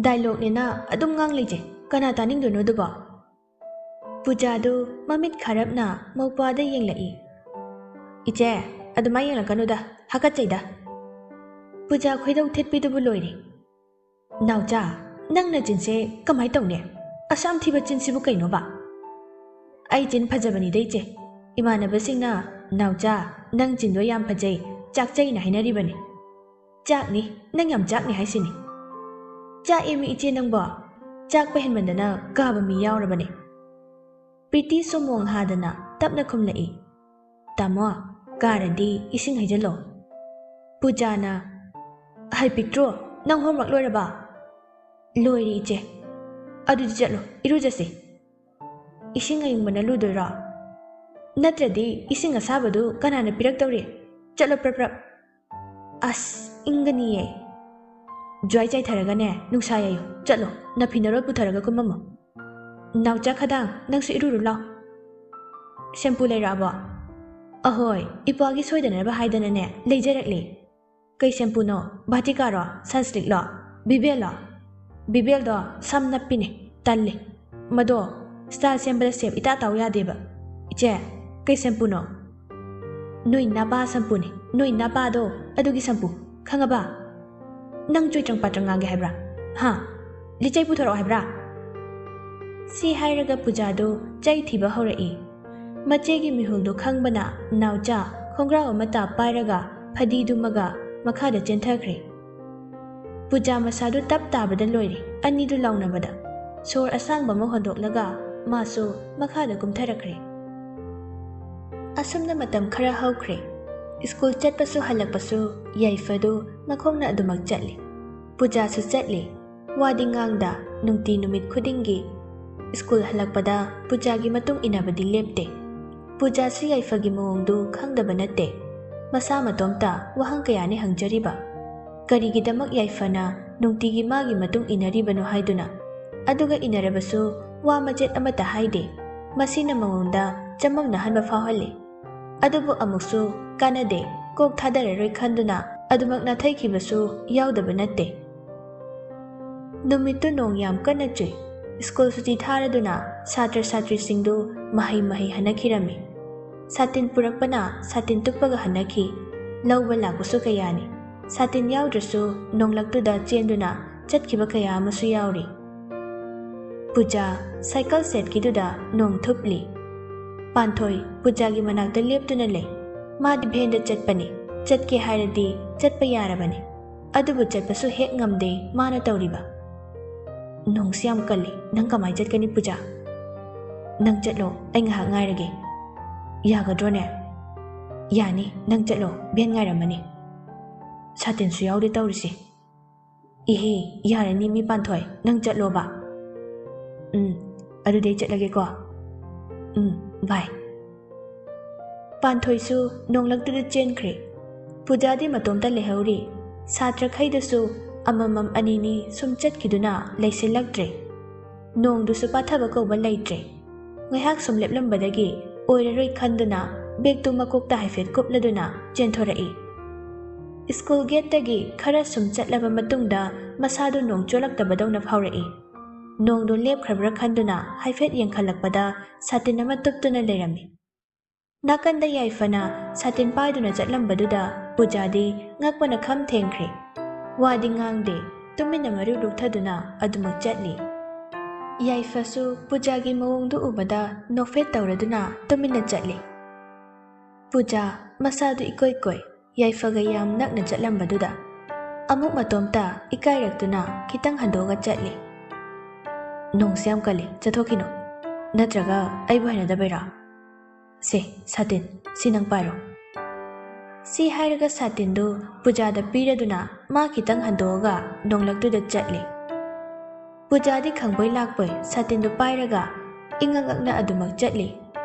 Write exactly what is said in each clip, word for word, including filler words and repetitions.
ꯗꯥꯏꯂꯣꯒꯅꯦꯅ ꯑꯗꯨꯝ ꯉꯥꯡ ꯂꯩꯖꯦ, ꯀꯅꯥ ꯇꯥꯅꯤꯡꯗꯣꯏꯅꯣ ꯑꯗꯨꯕꯣ? ꯄꯨꯖꯥꯗꯨ ꯃꯃꯤꯠ ꯈꯥꯔꯞꯅ ꯃꯧꯄ꯭ꯋꯥꯗ ꯌꯦꯡꯂꯛꯏ꯫ "ꯏꯆꯦ, ꯑꯗꯨꯃꯥꯏ ꯌꯦꯡꯂꯛꯀꯅꯨꯗ, ꯍꯥꯀꯠꯆꯩꯗ꯫" ꯄꯨꯖꯥ ꯈꯣꯏꯗꯧ ꯊꯤꯠꯄꯤꯗꯨꯕꯨ ꯂꯣꯏꯔꯦ꯫ "ꯅꯥꯎꯆꯥ, ꯅꯪ ꯅꯆꯤꯟꯁꯦ ꯀꯃꯥꯏ ꯇꯧꯅꯤ? ꯑꯁꯥꯝ ꯊꯤꯕ ꯆꯤꯟꯁꯤꯕꯨ ꯀꯩꯅꯣꯕ?" "ꯑꯩ ꯆꯤꯟ ꯐꯖꯕꯅꯤꯗ ꯏꯆꯦ꯫ ꯏꯃꯥꯟꯅꯕꯁꯤꯡꯅ 'ꯅꯥꯎꯆꯥ, ꯅꯪ ꯆꯤꯟꯗꯣ ꯌꯥꯝ ꯐꯖꯩ, ꯆꯥꯛꯆꯩꯅ' ꯍꯥꯏꯅꯔꯤꯕꯅꯤ꯫ ꯆꯥꯛꯅꯤ, ꯅꯪ ꯌꯥꯝ ꯆꯥꯛꯅꯤ ꯍꯥꯏꯁꯤꯅꯤ꯫" "ꯆꯥꯛꯑꯦꯃꯤ ꯏꯆꯦ ꯅꯪꯕꯣ, ꯆꯥꯛꯄ ꯍꯦꯟꯃꯟꯗꯅ ꯀꯥꯕ ꯃꯤ ꯌꯥꯎꯔꯕꯅꯦ꯫" ꯄ꯭ꯔꯤꯇꯤ ꯁꯣꯃꯣꯡ ꯍꯥꯗꯅ ꯇꯞꯅ ꯈꯨꯝꯂꯛꯏ꯫ "ꯇꯥꯃꯣ, ꯀꯥꯔꯗꯤ ꯏꯁꯤꯡ ꯍꯩꯖꯜꯂꯣ꯫" ꯄꯨꯖꯥꯅ, "ꯍꯩ ꯄꯤꯛꯇ꯭ꯔꯨ, ꯅꯪ ꯍꯣꯝꯋꯔꯛ ꯂꯣꯏꯔꯕ?" "ꯂꯣꯏꯔꯦ ꯏꯆꯦ꯫" "ꯑꯗꯨꯗꯤ ꯆꯠꯂꯣ, ꯏꯔꯨꯖꯁꯤ꯫" "ꯏꯁꯤꯡ ꯑꯌꯤꯡꯕꯅ ꯂꯨꯗꯣꯏꯔꯣ? ꯅꯠꯇ꯭ꯔꯗꯤ ꯏꯁꯤꯡ ꯑꯁꯥꯕꯗꯨ ꯀꯅꯥꯅ ꯄꯤꯔꯛꯇꯧꯔꯤ? ꯆꯠꯂꯣ ꯄ꯭ꯔꯞ ꯄ꯭ꯔꯞ꯫" "ꯑꯁ, ꯏꯪꯒꯅꯤꯌꯦ꯫" "ꯖ꯭ꯋꯥꯏ ꯆꯥꯏꯊꯔꯒꯅꯦ, ꯅꯨꯡꯁꯥ ꯌꯥꯏꯌꯨ꯫ ꯆꯠꯂꯣ, ꯅꯐꯤ ꯅꯔꯣꯜ ꯄꯨꯊꯔꯒ ꯀꯨꯝꯃꯝꯃꯣ꯫ ꯅꯥꯎꯆꯥ ꯈꯗꯥꯡ, ꯅꯪꯁꯨ ꯏꯔꯨꯔꯨ ꯂꯥꯎ꯫" "ꯁꯦꯝꯄꯨ ꯂꯩꯔꯛꯑꯕꯣ?" "ꯑꯍꯣꯏ, ꯏꯄ꯭ꯋꯥꯒꯤ ꯁꯣꯏꯗꯅꯕ ꯍꯥꯏꯗꯅꯅꯦ, ꯂꯩꯖꯔꯛꯂꯦ꯫" "ꯀꯩ ꯁꯦꯝꯄꯨꯅꯣ? ꯚꯥꯇꯤꯀꯥꯔꯣ? ꯁꯟꯁ꯭ꯂꯤꯛꯂꯣ? ꯕꯤꯕꯦꯜꯂꯣ?" "ꯕꯤꯕꯦꯜꯗꯣ ꯁꯝ ꯅꯞꯄꯤꯅꯦ, ꯇꯜꯂꯤ꯫ ꯃꯗꯣ ꯁ꯭ꯇꯥꯏꯜ ꯁꯦꯝꯕꯗ ꯁꯦꯞ ꯏꯇꯥ ꯇꯥꯎ ꯌꯥꯗꯦꯕ꯫" "ꯏꯆꯦ, ꯀꯩ ꯁꯦꯝꯄꯨꯅꯣ?" "ꯅꯣꯏ ꯅꯄꯥ ꯁꯝꯄꯨꯅꯦ, ꯅꯣꯏ ꯅꯄꯥꯗꯣ, ꯑꯗꯨꯒꯤ ꯁꯝꯄꯨ, ꯈꯪꯉꯕ?" "ꯅꯪ ꯆꯨꯏꯇ꯭ꯔꯪ ꯄꯥꯇ꯭ꯔꯪ ꯉꯥꯡꯒꯦ ꯍꯥꯏꯕ꯭ꯔꯥ? ꯍꯥ? ꯂꯤꯆꯩ ꯄꯨꯊꯣꯔꯛꯑꯣ ꯍꯥꯏꯕ꯭ꯔꯥ?" ꯁꯤ ꯍꯥꯏꯔꯒ ꯄꯨꯖꯥꯗꯨ ꯆꯩ ꯊꯤꯕ ꯍꯧꯔꯛꯏ꯫ ꯃꯆꯦꯒꯤ ꯃꯤꯍꯨꯜꯗꯨ ꯈꯪꯕꯅ ꯅꯥꯎꯆꯥ ꯈꯣꯡꯒ꯭ꯔꯥꯎ ꯑꯃꯠꯇ ꯄꯥꯏꯔꯒ ꯐꯗꯤꯗꯨꯃꯒ ꯃꯈꯥꯗ ꯆꯦꯟꯊꯈ꯭ꯔꯦ꯫ ꯄꯨꯖꯥ ꯃꯁꯥꯗꯨ ꯇꯞ ꯇꯥꯕꯗ ꯂꯣꯏꯔꯦ, ꯑꯅꯤꯗꯨ ꯂꯥꯎꯅꯕꯗ꯫ ꯁꯣꯔ ꯑꯁꯥꯡꯕ ꯑꯃ ꯍꯣꯟꯗꯣꯛꯂꯒ ꯃꯥꯁꯨ ꯃꯈꯥꯗ ꯀꯨꯝꯊꯔꯛꯈ꯭ꯔꯦ꯫ ꯑꯁꯨꯝꯅ ꯃꯇꯝ ꯈꯔ ꯍꯧꯈ꯭ꯔꯦ꯫ ꯁ꯭ꯀꯨꯜ ꯆꯠꯄꯁꯨ ꯍꯜꯂꯛꯄꯁꯨ ꯌꯥꯏꯐꯗꯨ ꯃꯈꯣꯡꯅ ꯑꯗꯨꯃꯛ ꯆꯠꯂꯤ꯫ ꯄꯨꯖꯥꯁꯨ ꯆꯠꯂꯤ꯫ ꯋꯥꯗꯤ ꯉꯥꯡꯗ ꯅꯨꯡꯇꯤ ꯅꯨꯃꯤꯠ ꯈꯨꯗꯤꯡꯒꯤ ꯁ꯭ꯀꯨꯜ ꯍꯜꯂꯛꯄꯗ ꯄꯨꯖꯥꯒꯤ ꯃꯇꯨꯡ ꯏꯟꯅꯕꯗꯤ ꯂꯦꯞꯇꯦ꯫ ꯄꯨꯖꯥꯁꯨ ꯌꯥꯏꯐꯒꯤ ꯃꯑꯣꯡꯗꯨ ꯈꯪꯗꯕ ꯅꯠꯇꯦ꯫ ꯃꯁꯥ ꯃꯇꯣꯝꯇ ꯋꯥꯍꯪ ꯀꯌꯥꯅꯤ ꯍꯪꯖꯔꯤꯕ꯫ ꯀꯔꯤꯒꯤꯗꯃꯛ ꯌꯥꯏꯐꯅ ꯅꯨꯡꯇꯤꯒꯤ ꯃꯥꯒꯤ ꯃꯇꯨꯡ ꯏꯟꯅꯔꯤꯕꯅꯣ ꯍꯥꯏꯗꯨꯅ꯫ ꯑꯗꯨꯒ ꯏꯟꯅꯔꯕꯁꯨ ꯋꯥ ꯃꯆꯦꯠ ꯑꯃꯠꯇ ꯍꯥꯏꯗꯦ꯫ ꯃꯁꯤꯅ ꯃꯉꯣꯟꯗ ꯆꯃꯝꯅꯍꯟꯕ ꯐꯥꯎꯍꯜꯂꯤ꯫ ꯑꯗꯨꯕꯨ ꯑꯃꯨꯛꯁꯨ ꯀꯥꯟꯅꯗꯦ, ꯀꯣꯛ ꯊꯥꯗꯔꯔꯣꯏ ꯈꯟꯗꯨꯅ ꯑꯗꯨꯃꯛ ꯅꯥꯊꯩꯈꯤꯕꯁꯨ ꯌꯥꯎꯗꯕ ꯅꯠꯇꯦ꯫ ꯅꯨꯃꯤꯠꯇꯨ ꯅꯣꯡ ꯌꯥꯝ ꯀꯟꯅ ꯆꯨꯏ꯫ ꯁ꯭ꯀꯨꯜ ꯁꯨꯇꯤ ꯊꯥꯔꯗꯨꯅ ꯁꯥꯇ꯭ꯔ ꯁꯥꯇ꯭ꯔꯤꯁꯤꯡꯗꯨ ꯃꯍꯩ ꯃꯍꯩ ꯍꯟꯅꯈꯤꯔꯝꯃꯤ꯫ ꯁꯥꯇꯤꯟ ꯄꯨꯔꯛꯄꯅ ꯁꯥꯇꯤꯟ ꯇꯨꯞꯄꯒ ꯍꯟꯅꯈꯤ꯫ ꯂꯧꯕ ꯂꯥꯛꯄꯁꯨ ꯀꯌꯥꯅꯤ꯫ ꯁꯥꯇꯤꯟ ꯌꯥꯎꯗ꯭ꯔꯁꯨ ꯅꯣꯡꯂꯛꯇꯨꯗ ꯆꯦꯟꯗꯨꯅ ꯆꯠꯈꯤꯕ ꯀꯌꯥ ꯑꯃꯁꯨ ꯌꯥꯎꯔꯤ꯫ ꯄꯨꯖꯥ ꯁꯥꯏꯀꯜ ꯁꯦꯠꯀꯤꯗꯨꯗ ꯅꯣꯡ ꯊꯨꯞꯂꯤ꯫ ꯄꯥꯟꯊꯣꯏ ꯄꯨꯖꯥꯒꯤ ꯃꯅꯥꯛꯇ ꯂꯦꯞꯇꯨꯅ ꯂꯩ꯫ ꯃꯥꯗꯤ ꯚꯦꯟꯗ ꯆꯠꯄꯅꯤ꯫ ꯆꯠꯀꯦ ꯍꯥꯏꯔꯗꯤ ꯆꯠꯄ ꯌꯥꯔꯕꯅꯤ꯫ ꯑꯗꯨꯕꯨ ꯆꯠꯄꯁꯨ ꯍꯦꯛ ꯉꯝꯗꯦ ꯃꯥꯅ ꯇꯧꯔꯤꯕ꯫ "ꯅꯣꯡꯁꯤ ꯌꯥꯝ ꯀꯜꯂꯤ, ꯅꯪ ꯀꯃꯥꯏ ꯆꯠꯀꯅꯤ ꯄꯨꯖꯥ?" "ꯅꯪ ꯆꯠꯂꯣ, ꯑꯩ ꯉꯥꯏꯍꯥꯛ ꯉꯥꯏꯔꯒꯦ꯫" "ꯌꯥꯒꯗ꯭ꯔꯣꯅꯦ?" "ꯌꯥꯅꯤ, ꯅꯪ ꯆꯠꯂꯣ, ꯚꯦꯟ ꯉꯥꯏꯔꯝꯃꯅꯤ꯫" "ꯁꯥꯇꯤꯟꯁꯨ ꯌꯥꯎꯗꯦ ꯇꯧꯔꯤꯁꯦ꯫" "ꯏꯍꯦ, ꯌꯥꯔꯅꯤ ꯃꯤ ꯄꯥꯟꯊꯣꯏ, ꯅꯪ ꯆꯠꯂꯣꯕ꯫" "ꯎꯝ, ꯑꯗꯨꯗꯤ ꯑꯩ ꯆꯠꯂꯒꯦꯀꯣ꯫" "ꯎꯝ, ꯕꯥꯏ꯫" ꯄꯥꯟꯊꯣꯏꯁꯨ ꯅꯣꯡꯂꯛꯇꯨꯗ ꯆꯦꯟꯈ꯭ꯔꯦ꯫ ꯄꯨꯖꯥꯗꯤ ꯃꯇꯣꯝꯇ ꯂꯩꯍꯧꯔꯤ꯫ ꯁꯥꯇ꯭ꯔꯈꯩꯗꯁꯨ ꯑꯃꯃꯝ ꯑꯅꯤꯅꯤ ꯁꯨꯝ ꯆꯠꯈꯤꯗꯨꯅ ꯂꯩꯁꯤꯜꯂꯛꯇ꯭ꯔꯦ꯫ ꯅꯣꯡꯗꯨꯁꯨ ꯄꯥꯊꯕ ꯀꯧꯕ ꯂꯩꯇ꯭ꯔꯦ꯫ ꯉꯥꯏꯍꯥꯛ ꯁꯨꯝ ꯂꯦꯞꯂꯝꯕꯗꯒꯤ ꯑꯣꯏꯔꯔꯣꯏ ꯈꯟꯗꯨꯅ ꯕꯦꯒꯇꯨ ꯃꯀꯣꯛꯇ ꯍꯥꯏꯐꯦꯠ ꯀꯨꯞꯂꯗꯨꯅ ꯆꯦꯟꯊꯣꯔꯛꯏ꯫ ꯁ꯭ꯀꯨꯜ ꯒꯦꯠꯇꯒꯤ ꯈꯔ ꯁꯨꯝ ꯆꯠꯂꯕ ꯃꯇꯨꯡꯗ ꯃꯁꯥꯗꯨ ꯅꯣꯡ ꯆꯣꯠꯂꯛꯇꯕꯗꯧꯅ ꯐꯥꯎꯔꯛꯏ꯫ ꯅꯣꯡꯗꯨ ꯂꯦꯞꯈ꯭ꯔꯕ꯭ꯔꯥ ꯈꯟꯗꯨꯅ ꯍꯥꯏꯐꯦꯠ ꯌꯦꯡꯈꯠꯂꯛꯄꯗ ꯁꯥꯇꯤꯟ ꯑꯃ ꯇꯨꯞꯇꯨꯅ ꯂꯩꯔꯝꯃꯤ꯫ ꯅꯥꯀꯟꯗ ꯌꯥꯏꯐꯅ ꯁꯥꯇꯤꯟ ꯄꯥꯏꯗꯨꯅ ꯆꯠꯂꯝꯕꯗꯨꯗ ꯄꯨꯖꯥꯗꯤ ꯉꯛꯄꯅ ꯈꯝ ꯊꯦꯡꯈ꯭ꯔꯦ꯫ ꯋꯥꯗꯤ ꯉꯥꯡꯗꯦ, ꯇꯨꯃꯤꯟꯅ ꯃꯔꯨ ꯂꯨꯛꯊꯗꯨꯅ ꯑꯗꯨꯃꯛ ꯆꯠꯂꯤ꯫ ꯌꯥꯏꯐꯁꯨ ꯄꯨꯖꯥꯒꯤ ꯃꯑꯣꯡꯗꯨ ꯎꯕꯗ ꯅꯣꯛꯐꯦꯠ ꯇꯧꯔꯗꯨꯅ ꯇꯨꯃꯤꯟꯅ ꯆꯠꯂꯤ꯫ ꯄꯨꯖꯥ ꯃꯁꯥꯗꯨ ꯏꯀꯣꯏ ꯀꯣꯏ, ꯌꯥꯏꯐꯒ ꯌꯥꯝ ꯅꯛꯅ ꯆꯠꯂꯝꯕꯗꯨꯗ ꯑꯃꯨꯛ ꯃꯇꯣꯝꯇ ꯏꯀꯥꯏꯔꯛꯇꯨꯅ ꯈꯤꯇꯪ ꯍꯟꯗꯣꯛꯑꯒ ꯆꯠꯂꯤ꯫ ꯅꯣꯡꯁꯦ ꯌꯥꯝ ꯀꯜꯂꯤ, ꯆꯠꯊꯣꯛꯈꯤꯅꯣ꯫ ꯅꯠꯇ꯭ꯔꯒ ꯑꯩꯕꯨ ꯍꯩꯅꯗꯕꯩꯔꯥ? ꯁꯦ, ꯁꯥꯇꯤꯟ, ꯁꯤ ꯅꯪ ꯄꯥꯏꯔꯣ꯫ ꯁꯤ ꯍꯥꯏꯔꯒ ꯁꯥꯇꯤꯟꯗꯨ ꯄꯨꯖꯥꯗ ꯄꯤꯔꯗꯨꯅ ꯃꯥ ꯈꯤꯇꯪ ꯍꯟꯗꯣꯛꯑꯒ ꯅꯣꯡꯂꯛꯇꯨꯗ ꯆꯠꯂꯦ꯫ ꯄꯨꯖꯥꯗꯤ ꯈꯪꯕꯣꯏ ꯂꯥꯛꯄꯣꯏ ꯁꯥꯇꯤꯟꯗꯨ ꯄꯥꯏꯔꯒ ꯏꯉꯛ ꯉꯛꯅ ꯑꯗꯨꯃꯛ ꯆꯠꯂꯤ꯫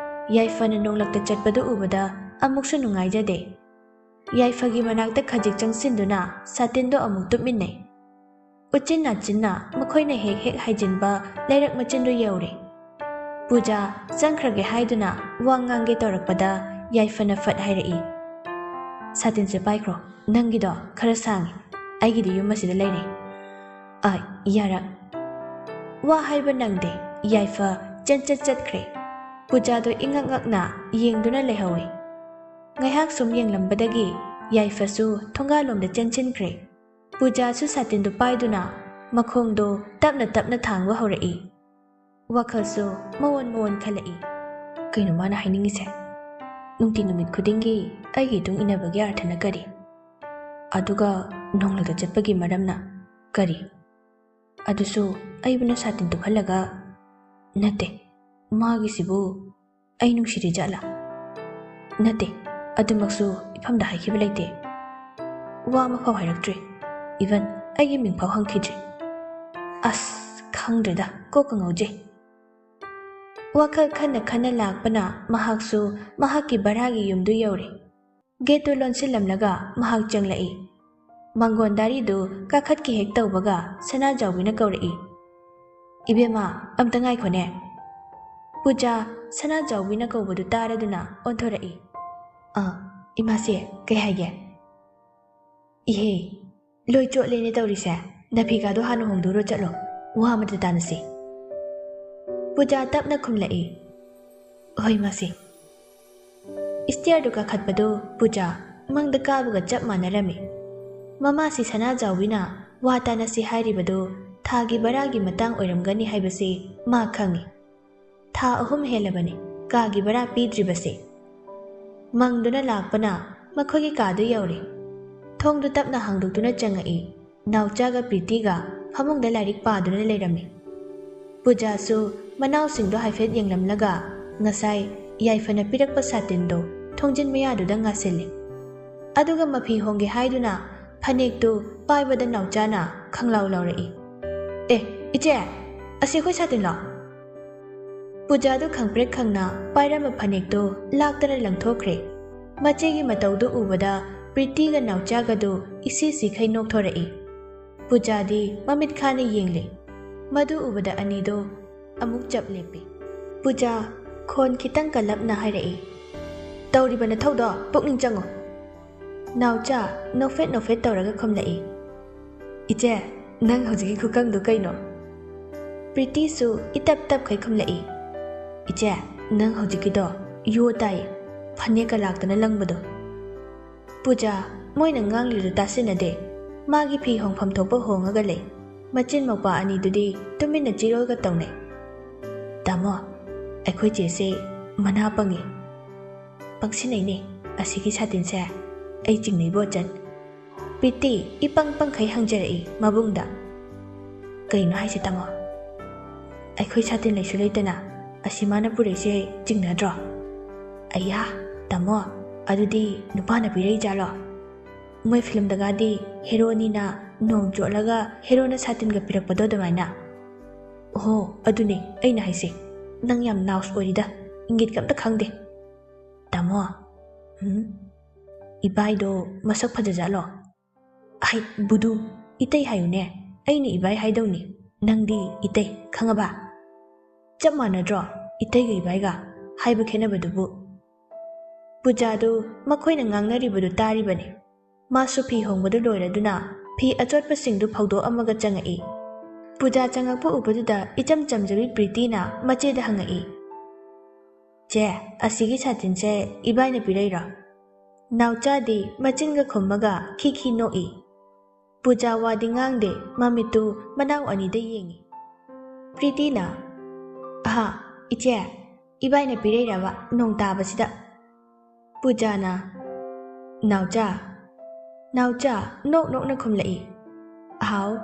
ꯌꯥꯏꯐꯅ ꯅꯣꯡꯂꯛꯇ ꯆꯠꯄꯗꯨ ꯎꯕꯗ ꯑꯃꯨꯛꯁꯨ ꯅꯨꯡꯉꯥꯏꯖꯗꯦ꯫ ꯌꯥꯏꯐꯒꯤ ꯃꯅꯥꯛꯇ ꯈꯖꯤꯛ ꯆꯪꯁꯤꯟꯗꯨꯅ ꯁꯥꯇꯤꯟꯗꯣ ꯑꯃꯨꯛ ꯇꯨꯞꯃꯤꯟꯅꯩ꯫ ꯎꯆꯤꯟ ꯅꯥꯆꯤꯟꯅ ꯃꯈꯣꯏꯅ ꯍꯦꯛ ꯍꯦꯛ ꯍꯥꯏꯖꯤꯟꯕ ꯂꯩꯔꯛ ꯃꯆꯤꯟꯗꯨ ꯌꯧꯔꯦ꯫ ꯄꯨꯖꯥ ꯆꯪꯈ꯭ꯔꯒꯦ ꯍꯥꯏꯗꯨꯅ ꯋꯥ ꯉꯥꯡꯒꯦ ꯇꯧꯔꯛꯄꯗ ꯌꯥꯏꯐꯅ ꯐꯠ ꯍꯥꯏꯔꯛꯏ, "ꯁꯥꯇꯤꯟꯁꯦ ꯄꯥꯏꯈ꯭ꯔꯣ, ꯅꯪꯒꯤꯗꯣ ꯈꯔ ꯁꯥꯡꯉꯤ, ꯑꯩꯒꯤꯗꯤ ꯌꯨꯝ ꯑꯁꯤꯗ ꯂꯩꯔꯦ꯫" "ꯑ, ꯌꯥꯔꯛ꯫" ꯋꯥ ꯍꯥꯏꯕ ꯅꯪꯗꯦ, ꯌꯥꯏꯐ ꯆꯦꯟꯆꯠ ꯆꯠꯈ꯭ꯔꯦ꯫ ꯄꯨꯖꯥꯗꯣ ꯏꯉꯛ ꯉꯛꯅ ꯌꯦꯡꯗꯨꯅ ꯂꯩꯍꯧꯏ꯫ ꯉꯥꯏꯍꯥꯛ ꯁꯨꯝ ꯌꯦꯡꯂꯝꯕꯗꯒꯤ ꯌꯥꯏꯐꯁꯨ ꯊꯣꯡꯒꯥꯜꯂꯣꯝꯗ ꯆꯦꯟꯁꯤꯟꯈ꯭ꯔꯦ꯫ ꯄꯨꯖꯥꯁꯨ ꯁꯥꯇꯤꯟꯗꯨ ꯄꯥꯏꯗꯨꯅ ꯃꯈꯣꯡꯗꯣ ꯇꯞꯅ ꯇꯞꯅ ꯊꯥꯡꯕ ꯍꯧꯔꯛꯏ꯫ ꯋꯥꯈꯜꯁꯨ ꯃꯑꯣꯟ ꯃꯑꯣꯟ ꯈꯜꯂꯛꯏ꯫ ꯀꯩꯅꯣ ꯃꯥꯅ ꯍꯥꯏꯅꯤꯡꯉꯤꯁꯦ? ꯅꯨꯡꯇꯤ ꯅꯨꯃꯤꯠ ꯈꯨꯗꯤꯡꯒꯤ ꯑꯩꯒꯤ ꯏꯇꯨꯡ ꯏꯟꯅꯕꯒꯤ ꯑꯔꯊꯅ ꯀꯔꯤ? ꯑꯗꯨꯒ ꯅꯣꯡꯂꯛꯇ ꯆꯠꯄꯒꯤ ꯃꯔꯝꯅ ꯀꯔꯤ? ꯑꯗꯨꯁꯨ ꯑꯩꯕꯨꯅ ꯁꯥꯇꯤꯟ ꯇꯨꯞꯍꯜꯂꯒ? ꯅꯠꯇꯦ, ꯃꯥꯒꯤꯁꯤꯕꯨ ꯑꯩ ꯅꯨꯡꯁꯤꯔꯤ ꯖꯥꯠꯂꯥ? ꯅꯠꯇꯦ, ꯑꯗꯨꯃꯛꯁꯨ ꯏꯐꯝꯗ ꯍꯥꯏꯈꯤꯕ ꯂꯩꯇꯦ꯫ ꯋꯥ ꯑꯃꯐꯥꯎ ꯍꯥꯏꯔꯛꯇ꯭ꯔꯤ꯫ Even ꯑꯩꯒꯤ ꯃꯤꯡꯐꯥꯎ ꯍꯪꯈꯤꯗ꯭ꯔꯤ꯫ ꯑꯁ, ꯈꯪꯗ꯭ꯔꯦꯗ, ꯀꯣꯛꯀ ꯉꯥꯎꯖꯩ꯫ ꯋꯥꯈꯜ ꯈꯟꯅ ꯈꯟꯅ ꯂꯥꯛꯄꯅ ꯃꯍꯥꯛꯁꯨ ꯃꯍꯥꯛꯀꯤ ꯚꯔꯥꯒꯤ ꯌꯨꯝꯗꯨ ꯌꯧꯔꯦ꯫ ꯒꯦꯠꯇꯨ ꯂꯣꯟꯁꯤꯜꯂꯝꯂꯒ ꯃꯍꯥꯛ ꯆꯪꯂꯛꯏ꯫ ꯃꯥꯡꯒꯣꯟ ꯗꯥꯔꯤꯗꯨ ꯀꯥꯈꯠꯀꯦ ꯍꯦꯛ ꯇꯧꯕꯒ ꯁꯅꯥꯖꯥꯎꯕꯤꯅ ꯀꯧꯔꯛꯏ, "ꯏꯕꯦꯝꯃ, ꯑꯝꯇ ꯉꯥꯏꯈꯣꯅꯦ꯫" ꯄꯨꯖꯥ ꯁꯅꯥꯖꯥꯎꯕꯤꯅ ꯀꯧꯕꯗꯨ ꯇꯥꯔꯗꯨꯅ ꯑꯣꯟꯊꯣꯔꯛꯏ꯫ "ꯑ, ꯏꯃꯥꯁꯦ, ꯀꯩ ꯍꯥꯏꯒꯦ?" "ꯏꯍꯦ, ꯂꯣꯏ ꯆꯣꯠꯂꯦꯅꯦ ꯇꯧꯔꯤꯁꯦ꯫ ꯅꯐꯤꯒꯥꯗꯣ ꯍꯥꯟꯅ ꯍꯣꯡꯗꯣꯛꯎꯔꯣ ꯆꯠꯂꯣ, ꯋꯥ ꯑꯃꯇ ꯇꯥꯟꯅꯁꯤ꯫" ꯄꯨꯖꯥ ꯇꯞꯅ ꯈꯨꯝꯂꯛꯏ, "ꯍꯣꯏ ꯃꯥꯁꯤ꯫" ꯏꯁꯇꯤꯌꯔꯗꯨ ꯀꯥꯈꯠꯄꯗꯨ ꯄꯨꯖꯥ ꯃꯪꯗ ꯀꯥꯕꯒ ꯆꯞ ꯃꯥꯟꯅꯔꯝꯃꯤ꯫ ꯃꯃꯥꯁꯤ ꯁꯅꯥꯖꯥꯎꯕꯤꯅ ꯋꯥ ꯇꯥꯟꯅꯁꯤ ꯍꯥꯏꯔꯤꯕꯗꯨ ꯊꯥꯒꯤ ꯚꯔꯥꯒꯤ ꯃꯇꯥꯡ ꯑꯣꯏꯔꯝꯒꯅꯤ ꯍꯥꯏꯕꯁꯤ ꯃꯥ ꯈꯪꯏ꯫ ꯊꯥ ꯑꯍꯨꯝ ꯍꯦꯜꯂꯕꯅꯤ ꯀꯥꯒꯤ ꯚꯔꯥ ꯄꯤꯗ꯭ꯔꯤꯕꯁꯤ꯫ ꯃꯪꯗꯨꯅ ꯂꯥꯛꯄꯅ ꯃꯈꯣꯏꯒꯤ ꯀꯥꯗꯨ ꯌꯧꯔꯦ꯫ ꯊꯣꯡꯗꯨ ꯇꯞꯅ ꯍꯥꯡꯗꯣꯛꯇꯨꯅ ꯆꯪꯉꯛꯏ꯫ ꯅꯥꯎꯆꯥꯒ ꯄ꯭ꯔꯤꯇꯤꯒ ꯐꯃꯨꯡꯗ ꯂꯥꯏꯔꯤꯛ ꯄꯥꯗꯨꯅ ꯂꯩꯔꯝꯃꯤ꯫ ꯄꯨꯖꯥꯁꯨ ꯃꯅꯥꯎꯁꯤꯡꯗꯣ ꯍꯥꯏꯐꯦꯠ ꯌꯦꯡꯂꯝꯂꯒ ꯉꯁꯥꯏ ꯌꯥꯏꯐꯅ ꯄꯤꯔꯛꯄ ꯁꯥꯇꯤꯟꯗꯣ ꯊꯣꯡꯖꯤꯟ ꯃꯌꯥꯗꯨꯗ ꯉꯥꯁꯤꯜꯂꯤ꯫ ꯑꯗꯨꯒ ꯃꯐꯤ ꯍꯣꯡꯒꯦ ꯍꯥꯏꯗꯨꯅ ꯐꯅꯦꯛꯇꯨ ꯄꯥꯏꯕꯗ ꯅꯥꯎꯆꯥꯅ ꯈꯪꯂꯥꯎ ꯂꯥꯎꯔꯛꯏ, "ꯑꯦ, ꯏꯆꯦ, ꯑꯁꯤ ꯑꯩꯈꯣꯏ ꯁꯥꯇꯤꯟꯂꯣ?" ꯄꯨꯖꯥꯗꯨ ꯈꯪꯄ꯭ꯔꯦꯛ ꯈꯪꯅ ꯄꯥꯏꯔꯝꯕ ꯐꯅꯦꯛꯇꯨ ꯂꯥꯛꯇꯅ ꯂꯪꯊꯣꯛꯈ꯭ꯔꯦ꯫ ꯃꯆꯦꯒꯤ ꯃꯇꯧꯗꯨ ꯎꯕꯗ ꯄ꯭ꯔꯤꯇꯤꯒ ꯅꯥꯎꯆꯥꯒꯗꯨ ꯏꯁꯤ ꯁꯤꯈꯩ ꯅꯣꯛꯊꯣꯔꯛꯏ꯫ ꯄꯨꯖꯥꯗꯤ ꯃꯃꯤꯠ ꯈꯥꯅ ꯌꯦꯡꯂꯤ꯫ ꯃꯗꯨ ꯎꯕꯗ ꯑꯅꯤꯗꯨ ꯑꯃꯨꯛ ꯆꯞ ꯂꯦꯞꯄꯤ꯫ ꯄꯨꯖꯥ ꯈꯣꯟ ꯈꯤꯇꯪ ꯀꯜꯂꯞꯅ ꯍꯥꯏꯔꯛꯏ, "ꯇꯧꯔꯤꯕ ꯅꯊꯧꯗꯣ ꯄꯨꯛꯅꯤꯡ ꯆꯪꯉꯨ꯫" ꯅꯥꯎꯆꯥ ꯅꯣꯛꯐꯦꯠ ꯅꯣꯛꯐꯦꯠ ꯇꯧꯔꯒ ꯈꯨꯝꯂꯛꯏ, "ꯏꯆꯦ, ꯅꯪ ꯍꯧꯖꯤꯛꯀꯤ ꯈꯨꯀꯪꯗꯨ ꯀꯩꯅꯣ?" ꯄ꯭ꯔꯤꯇꯤꯁꯨ ꯏꯇꯞ ꯇꯞꯈꯩ ꯈꯨꯝꯂꯛꯏ, "ꯏꯆꯦ, ꯅꯪ ꯍꯧꯖꯤꯛꯀꯤꯗꯣ ꯌꯣ ꯇꯥꯏ, ꯐꯅꯦꯛꯀ ꯂꯥꯛꯇꯅ ꯂꯪꯕꯗꯣ꯫" ꯄꯨꯖꯥ ꯃꯣꯏꯅ ꯉꯥꯡꯂꯤꯗꯨ ꯇꯥꯁꯤꯟꯅꯗꯦ꯫ ꯃꯥꯒꯤ ꯐꯤ ꯍꯣꯡꯐꯝ ꯊꯣꯛꯄ ꯍꯣꯡꯉꯒ ꯂꯩ꯫ ꯃꯆꯤꯟ ꯃꯧꯄꯥ ꯑꯅꯤꯗꯨꯗꯤ ꯇꯨꯃꯤꯟꯅ ꯆꯤꯔꯣꯜꯒ ꯇꯧꯅꯩ꯫ "ꯇꯥꯃꯣ, ꯑꯩꯈꯣꯏ ꯆꯦꯁꯦ ꯃꯅꯥ ꯄꯪꯉꯤ꯫ ꯄꯪꯁꯤꯟꯅꯩꯅꯦ꯫ ꯑꯁꯤꯒꯤ ꯁꯥꯇꯤꯟꯁꯦ ꯑꯩ ꯆꯤꯡꯅꯩꯕꯣ ꯑꯆꯟ?" ꯄ꯭ꯔꯤꯇꯤ ꯏꯄꯪ ꯄꯪꯈꯩ ꯍꯪꯖꯔꯛꯏ ꯃꯕꯨꯡꯗ꯫ "ꯀꯩꯅꯣ ꯍꯥꯏꯁꯦ ꯇꯥꯃꯣ? ꯑꯩꯈꯣꯏ ꯁꯥꯇꯤꯟ ꯂꯩꯁꯨ ꯂꯩꯇꯅ ꯑꯁꯤ ꯃꯥꯅ ꯄꯨꯔꯛꯏꯁꯦ ꯆꯤꯡꯅꯗ꯭ꯔꯣ?" "ꯑꯩꯌꯥ, ꯇꯥꯃꯣ, ꯑꯗꯨꯗꯤ ꯅꯨꯄꯥꯅ ꯄꯤꯔꯛꯏ ꯖꯥꯠꯂꯣ? ꯃꯣꯏ ꯐꯤꯂꯝꯗꯒꯗꯤ ꯍꯦꯔꯣꯅꯤꯅ ꯅꯣꯡ ꯆꯣꯠꯂꯒ ꯍꯦꯔꯣꯅ ꯁꯥꯇꯤꯟꯒ ꯄꯤꯔꯛꯄꯗꯣ ꯑꯗꯨꯃꯥꯏꯅ?" "ꯑꯣꯍꯣ, ꯑꯗꯨꯅꯦ ꯑꯩꯅ ꯍꯥꯏꯁꯦ꯫ ꯅꯪ ꯌꯥꯝ ꯅꯥꯎꯁ ꯑꯣꯏꯔꯤꯗ, ꯏꯪꯒꯤꯠꯀ ꯑꯝꯇ ꯈꯪꯗꯦ꯫ ꯇꯥꯃꯣ, ꯎꯝ? ꯏꯕꯥꯏꯗꯣ ꯃꯁꯛ ꯐꯖꯖꯥꯠꯂꯣ?" "ꯑꯍꯩ, ꯕꯨꯗꯨ, ꯏꯇꯩ ꯍꯥꯏꯌꯨꯅꯦ꯫ ꯑꯩꯅ ꯏꯕꯥꯏ ꯍꯥꯏꯗꯧꯅꯤ, ꯅꯪꯗꯤ ꯏꯇꯩ, ꯈꯪꯉꯕ? ꯆꯞ ꯃꯥꯟꯅꯗ꯭ꯔꯣ ꯏꯇꯩꯒ ꯏꯕꯥꯏꯒ ꯍꯥꯏꯕ ꯈꯦꯠꯅꯕꯗꯨꯕꯨ?" ꯄꯨꯖꯥꯗꯨ ꯃꯈꯣꯏꯅ ꯉꯥꯡꯅꯔꯤꯕꯗꯨ ꯇꯥꯔꯤꯕꯅꯤ꯫ ꯃꯥꯁꯨ ꯐꯤ ꯍꯣꯡꯕꯗꯨ ꯂꯣꯏꯔꯗꯨꯅ ꯐꯤ ꯑꯆꯣꯠꯄꯁꯤꯡꯗꯨ ꯐꯧꯗꯣꯛꯑꯝꯃꯒ ꯆꯪꯉꯛꯏ꯫ ꯄꯨꯖꯥ ꯆꯪꯉꯛꯄ ꯎꯕꯗꯨꯗ ꯏꯆꯝ ꯆꯝꯖꯕꯤ ꯄ꯭ꯔꯤꯇꯤꯅ ꯃꯆꯦꯗ ꯍꯪꯉꯛꯏ, "ꯆꯦ, ꯑꯁꯤꯒꯤ ꯁꯥꯇꯤꯟꯁꯦ ꯏꯕꯥꯏꯅ ꯄꯤꯔꯛꯏꯔꯣ?" ꯅꯥꯎꯆꯥꯗꯤ ꯃꯆꯤꯟꯒ ꯈꯨꯝꯃꯒ ꯈꯤꯈꯤ ꯅꯣꯛꯏ꯫ ꯄꯨꯖꯥ ꯋꯥꯗꯤ ꯉꯥꯡꯗꯦ, ꯃꯃꯤꯠꯇꯨ ꯃꯅꯥꯎ ꯑꯅꯤꯗ ꯌꯦꯡꯉꯤ꯫ ꯄ꯭ꯔꯤꯇꯤꯅ, "ꯑꯍꯥ, ꯏꯆꯦ, ꯏꯕꯥꯏꯅ ꯄꯤꯔꯛꯏꯔꯕ ꯅꯣꯡ ꯇꯥꯕꯁꯤꯗ?" ꯄꯨꯖꯥꯅ, "ꯅꯥꯎꯆꯥ?" ꯅꯥꯎꯆꯥ ꯅꯣꯛ ꯅꯣꯛꯅ ꯈꯨꯝꯂꯛꯏ, "ꯍꯥꯎ?"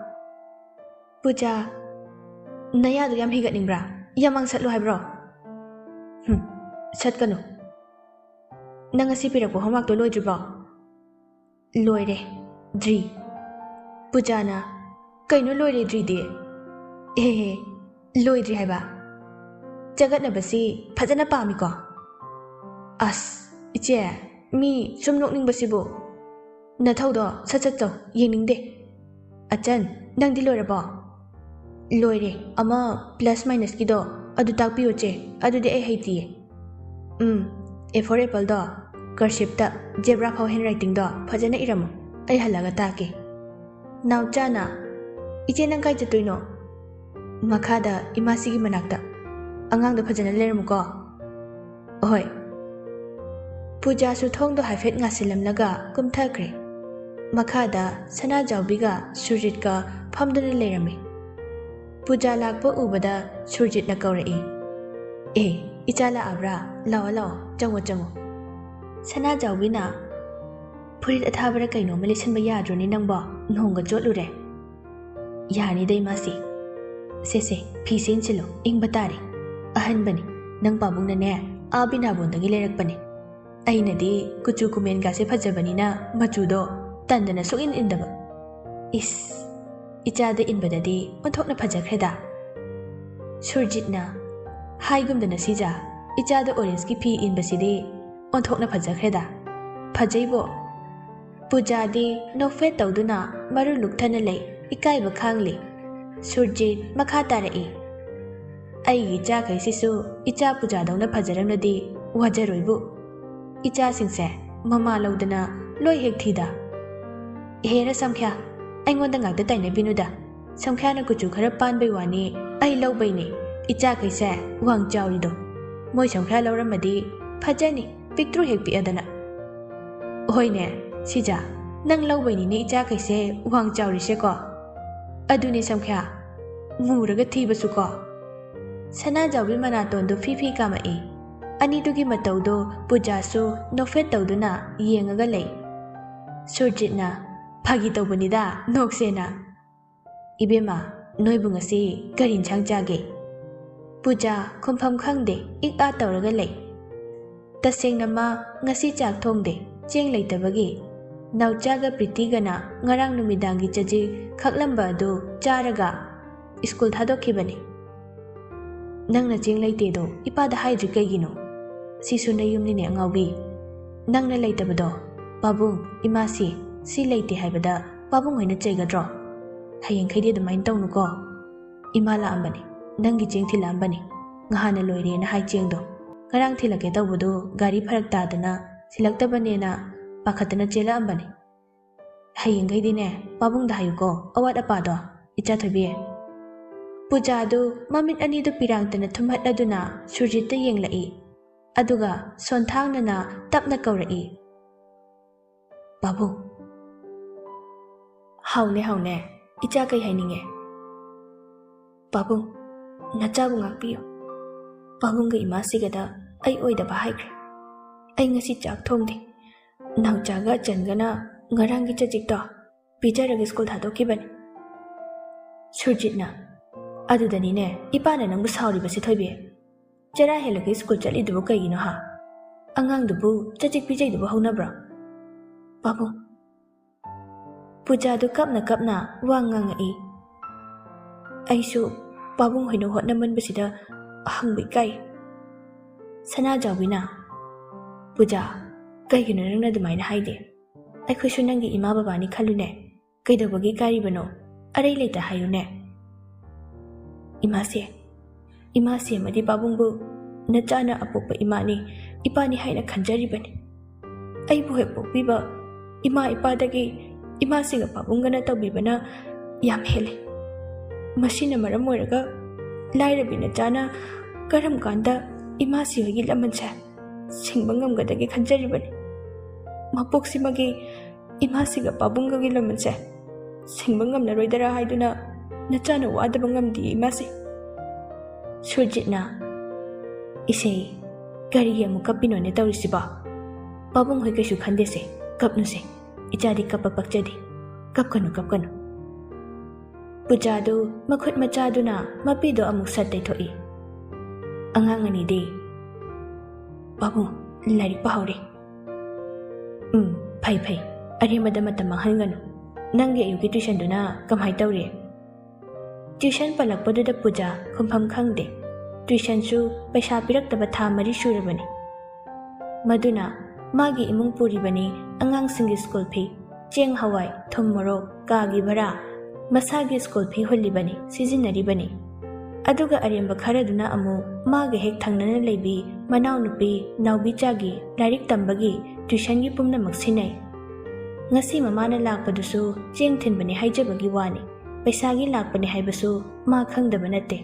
ꯄꯨꯖꯥ, ꯅꯌꯥꯗꯣ ꯌꯥꯝ ꯍꯤꯒꯠꯅꯤꯡꯕ꯭ꯔꯥ? ꯌꯥꯝ ꯃꯥꯡꯁꯠꯂꯨ ꯍꯥꯏꯕ꯭ꯔꯣ? ꯍꯨꯝ, ꯁꯠꯀꯅꯨ꯫ ꯅꯪ ꯉꯁꯤ ꯄꯤꯔꯛꯄ ꯍꯣꯝꯋꯥꯛꯇꯣ ꯂꯣꯏꯗ꯭ꯔꯤꯕꯣ? ꯂꯣꯏꯔꯦ꯫ ꯗ꯭ꯔꯤ꯫ ꯄꯨꯖꯥꯅ, "ꯀꯩꯅꯣ ꯂꯣꯏꯔꯦ ꯗ꯭ꯔꯤꯗꯤ?" "ꯑꯦꯍꯦ, ꯂꯣꯏꯗ꯭ꯔꯤ ꯍꯥꯏꯕ꯫ ꯆꯒꯠꯅꯕꯁꯤ ꯐꯖꯅ ꯄꯥꯝꯃꯤꯀꯣ?" "ꯑꯁ, ꯏꯆꯦ, ꯃꯤ ꯁꯨꯝ ꯅꯣꯛꯅꯤꯡꯕꯁꯤꯕꯨ꯫ ꯅꯊꯧꯗꯣ ꯁꯠ ꯁꯠ ꯇꯧ, ꯌꯦꯡꯅꯤꯡꯗꯦ꯫ ꯑꯆꯟ, ꯅꯪꯗꯤ ꯂꯣꯏꯔꯕꯣ?" "ꯂꯣꯏꯔꯦ, ꯑꯃ ꯄ꯭ꯂꯁ ꯃꯥꯏꯅꯁꯀꯤꯗꯣ ꯑꯗꯨ ꯇꯥꯛꯄꯤꯌꯣ ꯆꯦ, ꯑꯗꯨꯗꯤ ꯑꯩ ꯍꯩꯇꯤꯌꯦ꯫" "ꯎꯝ, ꯑꯦ ꯐꯣꯔ ꯑꯦꯄꯜꯗꯣ ꯀꯔꯁꯤꯞꯇ ꯖꯦꯕ꯭ꯔꯥ ꯐꯥꯎ ꯍꯦꯟ ꯔꯥꯏꯇꯤꯡꯗꯣ ꯐꯖꯅ ꯏꯔꯝꯃꯣ, ꯑꯩ ꯍꯜꯂꯒ ꯇꯥꯛꯀꯦ꯫" ꯅꯥꯎꯆꯥꯅ, "ꯏꯆꯦ, ꯅꯪ ꯀꯥꯏ ꯆꯠꯇꯣꯏꯅꯣ?" "ꯃꯈꯥꯗ ꯏꯃꯥꯁꯤꯒꯤ ꯃꯅꯥꯛꯇ꯫ ꯑꯉꯥꯡꯗꯣ ꯐꯖꯅ ꯂꯩꯔꯝꯃꯨꯀꯣ꯫" "ꯍꯣꯏ꯫" ꯄꯨꯖꯥꯁꯨ ꯊꯣꯡꯗꯣ ꯍꯥꯏꯐꯦꯠ ꯉꯥꯁꯤꯜꯂꯝꯂꯒ ꯀꯨꯝꯊꯈ꯭ꯔꯦ꯫ ꯃꯈꯥꯗ ꯁꯅꯥꯖꯥꯎꯕꯤꯒ ꯁꯨꯔꯖꯤꯠꯀ ꯐꯝꯗꯨꯅ ꯂꯩꯔꯝꯃꯤ꯫ ꯄꯨꯖꯥ ꯂꯥꯛꯄ ꯎꯕꯗ ꯁꯨꯔꯖꯤꯠꯅ ꯀꯧꯔꯛꯏ, "ꯑꯦ, ꯏꯆꯥ ꯂꯥꯛꯑꯕ꯭ꯔꯥ? ꯂꯥꯛꯑꯣ, ꯂꯥꯛꯑꯣ, ꯆꯪꯉꯣ, ꯆꯪꯉꯣ꯫" ꯁꯅꯥꯖꯥꯎꯕꯤꯅ, "ꯐꯨꯔꯤꯠ ꯑꯊꯥꯕꯔ ꯀꯩꯅꯣꯝꯃ ꯂꯤꯠꯁꯟꯕ ꯌꯥꯗ꯭ꯔꯣꯅꯦ ꯅꯪꯕꯣ? ꯅꯣꯡꯒ ꯆꯣꯠꯂꯨꯔꯦ꯫" "ꯌꯥꯅꯤꯗ ꯏꯃꯥꯁꯤ꯫ ꯁꯦ, ꯁꯦ, ꯐꯤꯁꯦ ꯏꯟꯁꯤꯜꯂꯣ, ꯏꯪꯕ ꯇꯥꯔꯦ꯫ ꯑꯍꯟꯕꯅꯤ, ꯅꯪ ꯄꯥꯕꯨꯡꯅꯅꯦ ꯑꯥ ꯕꯤꯅꯥꯕꯣꯟꯗꯒꯤ ꯂꯩꯔꯛꯄꯅꯦ꯫ ꯑꯩꯅꯗꯤ ꯀꯨꯆꯨ ꯀꯨꯃꯦꯟꯒꯥꯁꯦ ꯐꯖꯕꯅꯤꯅ ꯃꯆꯨꯗꯣ ꯇꯟꯗꯅ ꯁꯨꯛꯏꯟ ꯏꯟꯗꯕ꯫ ꯏꯁ, ꯏꯆꯥꯗ ꯏꯟꯕꯗꯗꯤ ꯑꯣꯟꯊꯣꯛꯅ ꯐꯖꯈ꯭ꯔꯦꯗ꯫" ꯁꯨꯔꯖꯤꯠꯅ, "ꯍꯥꯏꯒꯨꯝꯗꯅ ꯁꯤꯖꯥ, ꯏꯆꯥꯗ ꯑꯣꯔꯦꯟꯖꯀꯤ ꯐꯤ ꯏꯟꯕꯁꯤꯗꯤ ꯑꯣꯟꯊꯣꯛꯅ ꯐꯖꯈ꯭ꯔꯦꯗ꯫" "ꯐꯖꯩꯕꯣ꯫" ꯄꯨꯖꯥꯗꯤ ꯅꯣꯛꯐꯦꯠ ꯇꯧꯗꯨꯅ ꯃꯔꯨ ꯂꯨꯛꯊꯅ ꯂꯩ, ꯏꯀꯥꯏꯕ ꯈꯥꯡꯂꯤ꯫ ꯁꯨꯔꯖꯤꯠ ꯃꯈꯥ ꯇꯥꯔꯛꯏ, "ꯑꯩꯒꯤ ꯏꯆꯥꯈꯩꯁꯤꯁꯨ ꯏꯆꯥ ꯄꯨꯖꯥꯗꯧꯅ ꯐꯖꯔꯝꯂꯗꯤ ꯋꯥꯖꯔꯣꯏꯕꯨ꯫ ꯏꯆꯥꯁꯤꯡꯁꯦ ꯃꯃꯥ ꯂꯧꯗꯅ ꯂꯣꯏ ꯍꯦꯛ ꯊꯤꯗ꯫" "ꯍꯦꯔꯥ ꯁꯝꯈ꯭ꯌꯥ, ꯑꯩꯉꯣꯟꯗ ꯉꯥꯛꯇ ꯇꯥꯏꯅꯕꯤꯅꯨꯗ꯫ ꯁꯝꯈ꯭ꯌꯥꯅ ꯀꯨꯆꯨ ꯈꯔ ꯄꯥꯟꯕꯩ ꯋꯥꯅꯤ, ꯑꯩ ꯂꯧꯕꯩꯅꯦ ꯏꯆꯥꯈꯩꯁꯦ ꯋꯥꯡ ꯆꯥꯎꯔꯤꯗꯣ꯫ ꯃꯣꯏ ꯁꯝꯈ꯭ꯌꯥ ꯂꯧꯔꯝꯃꯗꯤ ꯐꯖꯅꯤ, ꯄꯤꯛꯇ꯭ꯔꯨ ꯍꯦꯛ ꯄꯤꯛꯑꯗꯅ꯫" "ꯍꯣꯏꯅꯦ, ꯁꯤꯖꯥ, ꯅꯪ ꯂꯧꯕꯩꯅꯤꯅꯦ ꯏꯆꯥꯈꯩꯁꯦ ꯋꯥꯡ ꯆꯥꯎꯔꯤꯁꯦꯀꯣ꯫ ꯑꯗꯨꯅꯦ ꯁꯝꯈ꯭ꯌꯥ, ꯃꯨꯔꯒ ꯊꯤꯕꯁꯨꯀꯣ꯫" ꯁꯅꯥꯖꯥꯎꯕꯤ ꯃꯅꯥꯇꯣꯟꯗꯨ ꯐꯤ ꯐꯤ ꯀꯥꯝꯃꯛꯏ꯫ ꯑꯅꯤꯗꯨꯒꯤ ꯃꯇꯧꯗꯨ ꯄꯨꯖꯥꯁꯨ ꯅꯣꯛꯐꯦꯠ ꯇꯧꯗꯨꯅ ꯌꯦꯡꯉꯒ ꯂꯩ꯫ ꯁꯨꯔꯖꯤꯠꯅ, "ꯐꯥꯒꯤ ꯇꯧꯕꯅꯤꯗ, ꯅꯣꯛꯁꯦꯅ꯫" "ꯏꯕꯦꯝꯃ, "ꯅꯣꯏꯕꯨ ꯉꯁꯤ ꯀꯔꯤ ꯏꯟꯁꯥꯡ ꯆꯥꯒꯦ?" ꯄꯨꯖꯥ ꯈꯨꯝꯐꯝ ꯈꯪꯗꯦ, ꯏꯛ ꯑꯥ ꯇꯧꯔꯒ ꯂꯩ꯫ ꯇꯁꯦꯡꯅ ꯃꯥ ꯉꯁꯤ ꯆꯥꯛ ꯊꯣꯡꯗꯦ, ꯆꯦꯡ ꯂꯩꯇꯕꯒꯤ꯫ ꯅꯥꯎꯆꯥꯒ ꯄ꯭ꯔꯤꯇꯤꯒꯅ ꯉꯔꯥꯡ ꯅꯨꯃꯤꯗꯥꯡꯒꯤ ꯆꯖꯤꯛ ꯈꯥꯛꯂꯝꯕ ꯑꯗꯨ ꯆꯥꯔꯒ ꯁ꯭ꯀꯨꯜ ꯊꯥꯗꯣꯛꯈꯤꯕꯅꯤ꯫ "ꯅꯪꯅ ꯆꯦꯡ ꯂꯩꯇꯦꯗꯣ ꯏꯄꯥꯗ ꯍꯥꯏꯗ꯭ꯔꯤ ꯀꯩꯒꯤꯅꯣ? ꯁꯤꯁꯨ ꯅꯌꯨꯝꯅꯤꯅꯦ ꯑꯉꯥꯎꯕꯤ꯫ ꯅꯪꯅ ꯂꯩꯇꯕꯗꯣ ꯄꯥꯕꯨꯡ, ꯏꯃꯥꯁꯤ, ꯁꯤ ꯂꯩꯇꯦ ꯍꯥꯏꯕꯗ ꯄꯥꯕꯨꯡ ꯍꯣꯏꯅ ꯆꯩꯒꯗ꯭ꯔꯣ? ꯍꯌꯦꯡꯈꯩꯗꯤ ꯑꯗꯨꯃꯥꯏꯅ ꯇꯧꯅꯨꯀꯣ꯫ ꯏꯃꯥ ꯂꯥꯛꯑꯝꯕꯅꯤ, ꯅꯪꯒꯤ ꯆꯦꯡ ꯊꯤꯜꯂꯛꯑꯝꯕꯅꯤ꯫ ꯉꯍꯥꯟꯅ ꯂꯣꯏꯔꯦꯅ ꯍꯥꯏ ꯆꯦꯡꯗꯣ꯫ ꯉꯔꯥꯡ ꯊꯤꯜꯂꯛꯀꯦ ꯇꯧꯕꯗꯨ ꯒꯥꯔꯤ ꯐꯔꯛ ꯇꯥꯗꯅ ꯊꯤꯜꯂꯛꯇꯕꯅꯦꯅ ꯄꯥꯈꯠꯇꯅ ꯆꯦꯜꯂꯛꯑꯝꯕꯅꯤ꯫ ꯍꯌꯦꯡꯈꯩꯗꯤꯅꯦ ꯄꯥꯕꯨꯡꯗ ꯍꯥꯏꯌꯨꯀꯣ ꯑꯋꯥꯠ ꯑꯄꯥꯗꯣ, ꯏꯆꯥ ꯊꯣꯏꯕꯤ꯫" ꯄꯨꯖꯥꯗꯨ ꯃꯃꯤꯠ ꯑꯅꯤꯗꯨ ꯄꯤꯔꯥꯡꯇꯅ ꯊꯨꯝꯍꯠꯂꯗꯨꯅ ꯁꯨꯔꯖꯤꯠꯇ ꯌꯦꯡꯂꯛꯏ꯫ ꯑꯗꯨꯒ ꯁꯣꯟꯊꯥꯡꯅꯅ ꯇꯞꯅ ꯀꯧꯔꯛꯏ, "ꯄꯥꯕꯨꯡ꯫" "ꯍꯥꯎꯅꯦ, ꯍꯥꯎꯅꯦ, ꯏꯆꯥ ꯀꯩ ꯍꯥꯏꯅꯤꯡꯉꯦ?" "ꯄꯥꯕꯨꯡ, ꯅꯆꯥꯕꯨ ꯉꯥꯛꯄꯤꯌꯨ꯫ ꯄꯥꯕꯨꯡꯒ ꯏꯃꯥꯁꯤꯒꯗ ꯑꯩ ꯑꯣꯏꯗꯕ ꯍꯥꯏꯈ꯭ꯔꯦ꯫ ꯑꯩ ꯉꯁꯤ ꯆꯥꯛ ꯊꯣꯡꯗꯦ꯫ ꯅꯥꯎꯆꯥꯒ ꯑꯆꯟꯒꯅ ꯉꯔꯥꯡꯒꯤ ꯆꯖꯤꯛꯇꯣ ꯄꯤꯖꯔꯒ ꯁ꯭ꯀꯨꯜ ꯊꯥꯗꯣꯛꯈꯤꯕꯅꯤ꯫" ꯁꯨꯔꯖꯤꯠꯅ, "ꯑꯗꯨꯗꯅꯤꯅꯦ ꯏꯄꯥꯅ ꯅꯪꯕꯨ ꯁꯥꯎꯔꯤꯕꯁꯦ ꯊꯣꯏꯕꯤ꯫ ꯆꯔꯥ ꯍꯦꯜꯂꯒ ꯁ꯭ꯀꯨꯜ ꯆꯠꯂꯤꯗꯨꯕꯨ ꯀꯩꯒꯤꯅꯣ ꯍꯥ? ꯑꯉꯥꯡꯗꯨꯕꯨ ꯆꯖꯤꯛ ꯄꯤꯖꯩꯗꯨꯕꯨ ꯍꯧꯅꯕ꯭ꯔꯣ?" "ꯄꯥꯕꯨꯡ꯫" ꯄꯨꯖꯥꯗꯨ ꯀꯞꯅ ꯀꯞꯅ ꯋꯥ ꯉꯥꯡꯉꯛꯏ꯫ "ꯑꯩꯁꯨ ꯄꯥꯕꯨꯡ ꯍꯣꯏꯅ ꯍꯣꯠꯅꯃꯟꯕꯁꯤꯗ ꯍꯪꯕ ꯏꯀꯥꯏ꯫" ꯁꯅꯥꯖꯥꯎꯕꯤꯅ, "ꯄꯨꯖꯥ, ꯀꯩꯒꯤꯅꯣ ꯅꯪꯅ ꯑꯗꯨꯃꯥꯏꯅ ꯍꯥꯏꯗꯤ? ꯑꯩꯈꯣꯏꯁꯨ ꯅꯪꯒꯤ ꯏꯃꯥ ꯕꯕꯥꯅꯤ ꯈꯜꯂꯨꯅꯦ꯫ ꯀꯩꯗꯧꯕꯒꯤ ꯏꯀꯥꯏꯔꯤꯕꯅꯣ? ꯑꯔꯩ ꯂꯩꯇ ꯍꯥꯏꯌꯨꯅꯦ꯫" "ꯏꯃꯥꯁꯦ, ꯏꯃꯥꯁꯦ ꯑꯃꯗꯤ ꯄꯥꯕꯨꯡꯕꯨ ꯅꯆꯥꯅ ꯑꯄꯣꯛꯄ ꯏꯃꯥꯅꯤ, ꯏꯄꯥꯅꯤ ꯍꯥꯏꯅ ꯈꯟꯖꯔꯤꯕꯅꯤ꯫ ꯑꯩꯕꯨ ꯍꯦꯛ ꯄꯣꯛꯄꯤꯕ ꯏꯃꯥ ꯏꯄꯥꯗꯒꯤ ꯏꯃꯥꯁꯤꯒ ꯄꯥꯕꯨꯡꯒꯅ ꯇꯧꯕꯤꯕꯅ ꯌꯥꯝ ꯍꯦꯜꯂꯤ꯫ ꯃꯁꯤꯅ ꯃꯔꯝ ꯑꯣꯏꯔꯒ ꯂꯥꯏꯔꯕꯤ ꯅꯆꯥꯅ ꯀꯔꯝ ꯀꯥꯟꯗ ꯏꯃꯥꯁꯤ ꯍꯣꯏꯒꯤ ꯂꯃꯟꯁꯦ ꯁꯤꯡꯕ ꯉꯝꯒꯗꯒꯦ ꯈꯟꯖꯔꯤꯕꯅꯤ꯫ ꯃꯄꯣꯛꯁꯤꯃꯒꯤ ꯏꯃꯥꯁꯤꯒ ꯄꯥꯕꯨꯡꯒꯒꯤ ꯂꯃꯟꯁꯦ ꯁꯤꯡꯕ ꯉꯝꯂꯔꯣꯏꯗꯔꯥ ꯍꯥꯏꯗꯨꯅ ꯅꯆꯥꯅ ꯋꯥꯗꯕ ꯉꯝꯗꯦ ꯏꯃꯥꯁꯤ꯫" ꯁꯨꯔꯖꯤꯠꯅ, "ꯏꯁꯩ, ꯀꯔꯤꯒꯤ ꯑꯃꯨꯛ ꯀꯞꯄꯤꯅꯣꯅꯦ ꯇꯧꯔꯤꯁꯤꯕꯣ? ꯄꯥꯕꯨꯡ ꯍꯣꯏ ꯀꯩꯁꯨ ꯈꯟꯗꯦꯁꯦ, ꯀꯞꯅꯨꯁꯦ꯫ ꯏꯆꯥꯗꯤ ꯀꯞꯄ ꯄꯛꯆꯗꯦ꯫ ꯀꯞꯀꯅꯨ, ꯀꯞꯀꯅꯨ꯫" ꯄꯨꯖꯥꯗꯨ ꯃꯈꯨꯠ ꯃꯆꯥꯗꯨꯅ ꯃꯄꯤꯗꯣ ꯑꯃꯨꯛ ꯁꯠ ꯇꯩꯊꯣꯛꯏ꯫ "ꯑꯉꯥꯡ ꯑꯅꯤꯗꯤ?" "ꯄꯥꯕꯨꯡ, ꯂꯥꯏꯔꯤꯛ ꯄꯥꯍꯧꯔꯤ꯫" "ꯎꯝ, ꯐꯩ ꯐꯩ꯫ ꯑꯔꯦꯝꯕꯗ ꯃꯇꯝ ꯃꯥꯡꯍꯟꯒꯅꯨ꯫ ꯅꯪꯒꯤ ꯑꯌꯨꯛꯀꯤ ꯇ꯭ꯌꯨꯁꯟꯗꯨꯅ ꯀꯃꯥꯏ ꯇꯧꯔꯤ?" ꯇ꯭ꯌꯨꯁꯟ ꯄꯜꯂꯛꯄꯗꯨꯗ ꯄꯨꯖꯥ ꯈꯨꯝꯐꯝ ꯈꯪꯗꯦ꯫ ꯇ꯭ꯌꯨꯁꯟꯁꯨ ꯄꯩꯁꯥ ꯄꯤꯔꯛꯇꯕ ꯊꯥ ꯃꯔꯤ ꯁꯨꯔꯕꯅꯤ꯫ ꯃꯗꯨꯅ ꯃꯥꯒꯤ ꯏꯃꯨꯡ ꯄꯨꯔꯤꯕꯅꯤ, ꯑꯉꯥꯡꯁꯤꯡꯒꯤ ꯁ꯭ꯀꯨꯜ ꯐꯤ, ꯆꯦꯡ ꯍꯋꯥꯏ, ꯊꯨꯝ ꯃꯣꯔꯣꯛ, ꯀꯥꯒꯤ ꯚꯔꯥ, ꯃꯁꯥꯒꯤ ꯁ꯭ꯀꯨꯜ ꯐꯤ ꯍꯨꯜꯂꯤꯕꯅꯤ, ꯁꯤꯖꯤꯟꯅꯔꯤꯕꯅꯤ꯫ ꯑꯗꯨꯒ ꯑꯔꯦꯝꯕ ꯈꯔꯗꯨꯅ ꯑꯃꯨꯛ ꯃꯥꯒ ꯍꯦꯛ ꯊꯪꯅꯅ ꯂꯩꯕꯤ ꯃꯅꯥꯎꯅꯨꯄꯤ ꯅꯥꯎꯕꯤꯆꯥꯒꯤ ꯂꯥꯏꯔꯤꯛ ꯇꯝꯕꯒꯤ ꯇ꯭ꯌꯨꯁꯟꯒꯤ ꯄꯨꯝꯅꯃꯛ ꯁꯤꯟꯅꯩ꯫ ꯉꯁꯤ ꯃꯃꯥꯅ ꯂꯥꯛꯄꯗꯨꯁꯨ ꯆꯦꯡ ꯊꯤꯟꯕꯅꯤ ꯍꯥꯏꯖꯕꯒꯤ ꯋꯥꯅꯤ, ꯄꯩꯁꯥꯒꯤ ꯂꯥꯛꯄꯅꯤ ꯍꯥꯏꯕꯁꯨ ꯃꯥ ꯈꯪꯗꯕ ꯅꯠꯇꯦ꯫